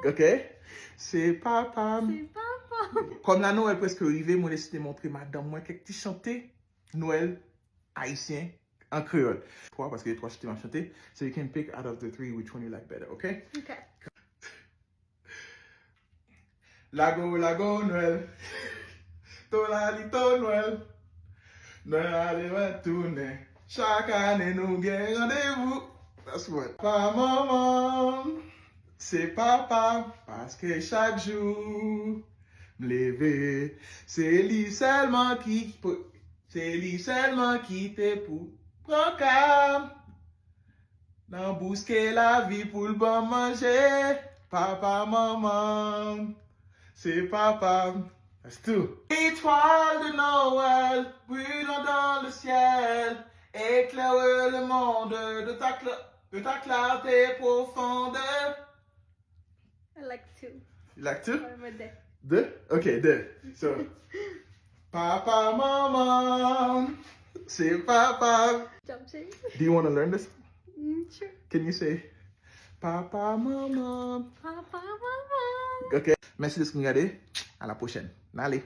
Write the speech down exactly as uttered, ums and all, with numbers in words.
Ok? Se papa m. Se papa. Kòm la Nwèl prèske rive, mwen deside montre madanm mwen kèk ti chante Nwèl ayisyen an kreyòl. Twa, paske twa chante m ap chante. So you can pick out of the three which one you like better, ok? Ok. Lago, lago, Nwèl. Tolalito, Nwèl. Nwèl ale, Nwèl tounen. Chak ane nou gen randevou. That's one. Pa manman, se papa, paske chak jou m leve, se li sèlman ki, se li sèlman ki te pou pran ka m nan bouske lavi pou l ban m manje. Papa, manman, se papa. That's two. Étoile de Noël, brûlant dans le ciel, éclaire le monde de ta, cla- de ta clarté profonde. I like two. You like two? Or with the Deux? Ok, deux. So, papa, manman, se papa. Jump shake. Do you want to learn this? Mm, sure. Can you say, papa, manman? Papa, manman. Ok. Mèsi de skin gade. À la prochaine. N ale.